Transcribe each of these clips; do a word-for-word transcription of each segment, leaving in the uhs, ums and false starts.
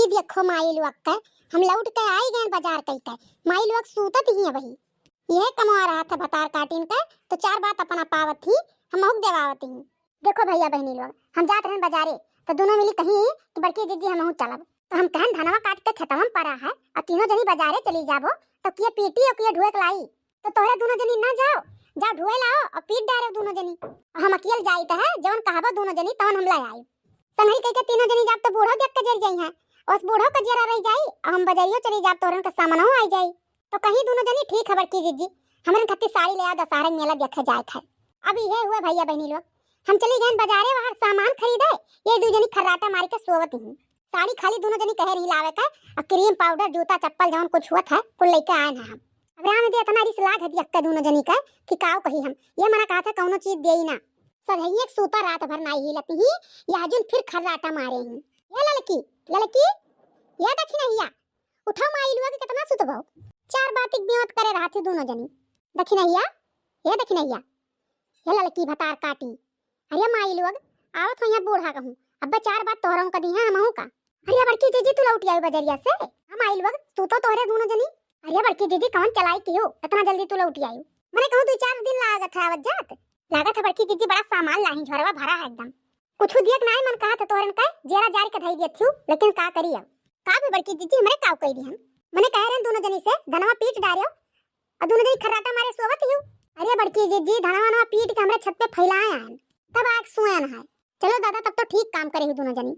देखो माई लोग के, हम लौट के आई गए बाजार कई के, माई लोग सूतत ही है वही। यह कमवा रहत है भतार काटिन के, तो चार बात अपना पावत ही, हम हुक देवावत ही। देखो भैया बहनी लोग, हम जात रहन बाजारे, तो दोनों मिली कहीं कि बड़की जिज्जी हमहू चलब, तो हम कहन धनवा काट के खेतवा में परा है, और तीनों जनी बाजारे चली जाबो, तो किए पीटी और किए ढुएक लाई, तो तोहरे दोनों जनी ना जाओ, जाओ ढुए लाओ और पीट डारे दोनों जनी, और हम अकेल जाइत है, जवन कहबो दोनों जनी तवन हम ला आई। संगही कह के तीनों जनी जाब तो बूढ़ो देख के जर जाई है, और उस बूढ़ो का जरा रह जाई, और हम बाजारियो चली जाब तोहरन के सामनहू आई जाई। तो कहीं दोनों जनी ठीक है बड़की जिज्जी, हमरन खातिर साड़ी ले आ, दशहरा के मेला देखे जाए है। अब इहे हुए भैया बहनी लोग, हम चली गए बाजारे बाहर सामान खरीदे, ये दू जनी खर्राटा मारी के सोवत ही। साड़ी खाली दोनों जनी कहे रही लावे का, और क्रीम पाउडर जूता चप्पल जवन कुछ हुआ था कुल लेके आए हैं हम। अब राम दे इतना रिस लाग है दियक्का दोनों जनी का कि काव कही हम, ये मना कहा था कौनो चीज देई ना। सधैया के सूता रात भर नाई हिलत ही, या जुन फिर खर्राटा मारे ही। ये ललकी, ललकी, ये दखिनहिया, उठाओ माई लोग कितना सुतबो। चार बात एक बियोत करे रहत ही दोनों जनी। दखिनहिया, ये दखिनहिया, ये ललकी भतार काटी। अरे माई लोग, आवत हो यहाँ बूढ़ा कहूँ, अब्बे चार बात तोहरों का दी है हमहू का। अरे बड़की जिज्जी तू लौट आई बजरिया से। हम माई लोग, तू तो तोहरे दोनों जनी। अरे बड़की जिज्जी कौन चलाई की हो, इतना जल्दी तू लौट आई? मने कहूँ दो चार दिन लागत है आवत जात। लागत है बड़की जिज्जी बड़ा सामान लाही, झोरवा भरा है एकदम। कुछ दियक नाई मन कहा था तोहरन का, जेरा जारी के धई दियत थी, लेकिन का करी अब। का भी बड़की जिज्जी हमरे काव कह दी हम? मने कह रहे दोनों जनी से धनवा पीट डारियो, और दोनों जनी खर्राटा मारे सोवत ही। अरे बड़की जिज्जी धनवा नवा पीट के हमरे छत पे फैलाए आन, तब आके सोयन है। चलो दादा, तब तो ठीक काम करे हो दोनों जनी,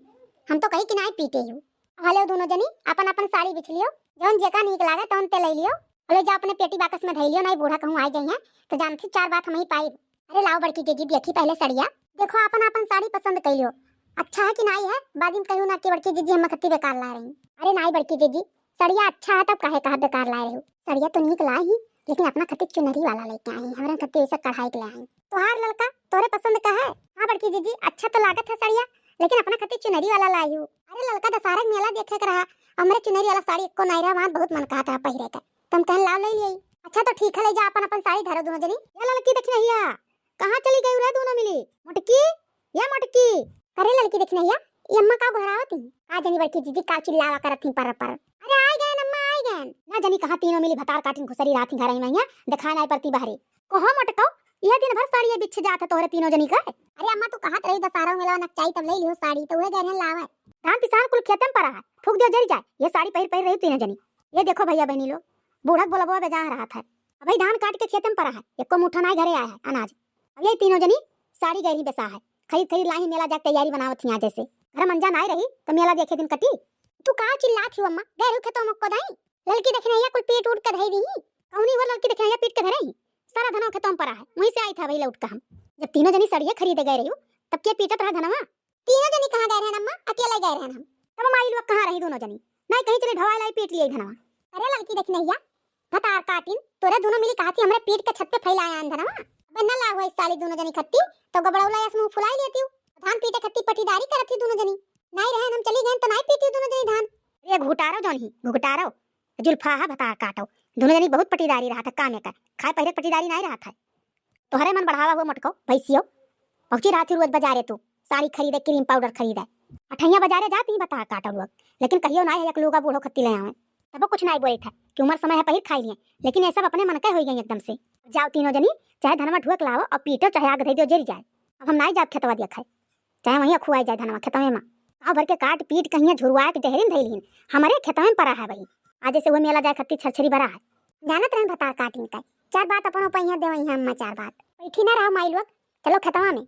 हम तो कही कि नाई पीटे हो। हले दोनों जनी अपन अपन साड़ी बिछ लियो, जौन जेका नीक लागे तौन ते ले लियो। हले जा अपने पेटी बाकस में धई लियो, नाई बूढ़ा कहूँ आ जाइए तो जानती चार बात हम ही पाई। अरे लाओ बड़की जिज्जी देखी पहले सड़िया, देखो अपन अपन साड़ी पसंद कर लियो, अच्छा है कि नाई है, बाद में कहियो ना कि बड़की जिज्जी हम खत्ती बेकार ला रही। अरे नाई बड़की जिज्जी, सड़िया अच्छा है तब काहे कहा बेकार लाए रहे हो? सड़िया तो नीक लाई ही, लेकिन अपना खातिर चुनरी वाला लेके आई, हमरे खातिर ऐसा कढ़ाई के ले आई। तोहार ललका तोरे पसंद का है? हाँ बड़की जिज्जी, अच्छा तो लागत है सड़िया, लेकिन अपना खातिर चुनरी वाला लाई हूँ। अरे ललका दशहरा के मेला देखे के रहा, हमरे चुनरी वाला साड़ी एको नाई रहा, वहाँ बहुत मन कहा था पहिरे का, तुम कहन लाओ ले लिये। अच्छा तो ठीक है, ले जा अपन अपन साड़ी धरो दोनों जनी। या ललकी दखिनहिया, कहाँ चली गई रे दोनों मिली? मोटकी, या मोटकी। अरे ललकी दखिनहिया, ये अम्मा का घरावत ही? का जनी बड़की जिज्जी का चिल्लावा करत ही पर पर। अरे आई गए अम्मा, आई गए। ना जनी कहाँ तीनों मिली भतार काटिन घुसरी रहत ही घर में, यहाँ दिखाई नाई पड़ती बहरे। कहो मोटको, यह दिन भर साड़ी बिछ जात है तोहरे तीनों जनी का। अरे अम्मा तू कहत रही दशहरा मेला नकचाई तब ले लियो साड़ी, तो वह गए लावे। धान पिसान कुल खेतन पर है, फूक दियो जरी जाए, ये साड़ी पहिर पहिर रही तीनों जनी। ये देखो भैया बहनी लोग, बूढ़क बोलबो बेजान रहत है। अबही धान काट के खेतन पर है, एको मुठा नाई घरे आया है अनाज। अब यही तीनों जनी साड़ी गई बेसा है, खरीद खरीद लाई मेला जाके तैयारी बनावत ही। जैसे घर मंजा नाई रही तो मेला देखे दिन कटी। तू का चिल्लात ही अम्मा, गए रहू खेतों मक्को दाई? ललकी दखिनहिया कुल पीट उठ के धई दी। कौनी वो ललकी दखिनहिया पीट के धरे ही? सारा धनवा खेतों पर है, वहीं से आई था वही लौट का हम। जब तीनों जनी सड़िया खरीदे गए रही तब के पीटत रहा धनवा? तीनों जनी कहाँ गए रहन अम्मा? अकेले गए रहन हम। तब माई लोग कहाँ रही दोनों जनी? नाई कहीं चली ढवाई लाई पीट लिए धनवा। अरे ललकी दखिनहिया, भतार काटिन, तोरे दोनों मिली कहा थी हमरे पीट के छत पे फैलाए आन धनवा। अब न लाग हुआ इस साली दोनों जनी खत्ती, तो गबड़ौला यस मुंह फुलाई लेती हूँ। धान पीटे खत्ती पटीदारी करत थी दोनों जनी। नाई रहन हम चली गए तो नाई पीटी दोनों जनी धान। अरे घुटारो जौन ही, घुटारो, जुल्फा है भतार काटो। दोनों जनी बहुत पटीदारी रहा था, काम एकर खाए पहले पटीदारी नाई रहा था। तोहरे मन बढ़ावा हुआ मोटको, भैंसियो। पहुँची रहा थी रोज बाजारे तू, साड़ी खरीदे, क्रीम पाउडर खरीदे। अठैया बाजारे जाती ही भतार काटो लोग, लेकिन कहियो नाई है एक लोगा बूढ़ो खत्ती ले आवे। तब कुछ नाई बोले था कि उम्र समय है पहिर खाई लिए, लेकिन ये सब अपने मन के हो गई एकदम से। जाओ तीनों जनी, चाहे धनवा ढुआ के लाओ और पीटो, चाहे आग धई दो जरी जाए। अब हम नाई जाब खेतवा दिया खाए, चाहे वहीं अखुआई जाए धनवा खेतवे में। गाँव भर के काट पीट कहिए झुरुआ के डहरिन धैलिन, हमारे खेतवे में परा है वही। आज जैसे वो मेला जाए खत्ती छरछरी बरा है। जानत रहन भतार काटिन का, चार बात अपनो पहिया देवई है अम्मा, चार बात। बैठी ना रहो माई लोग, चलो खेतवा में।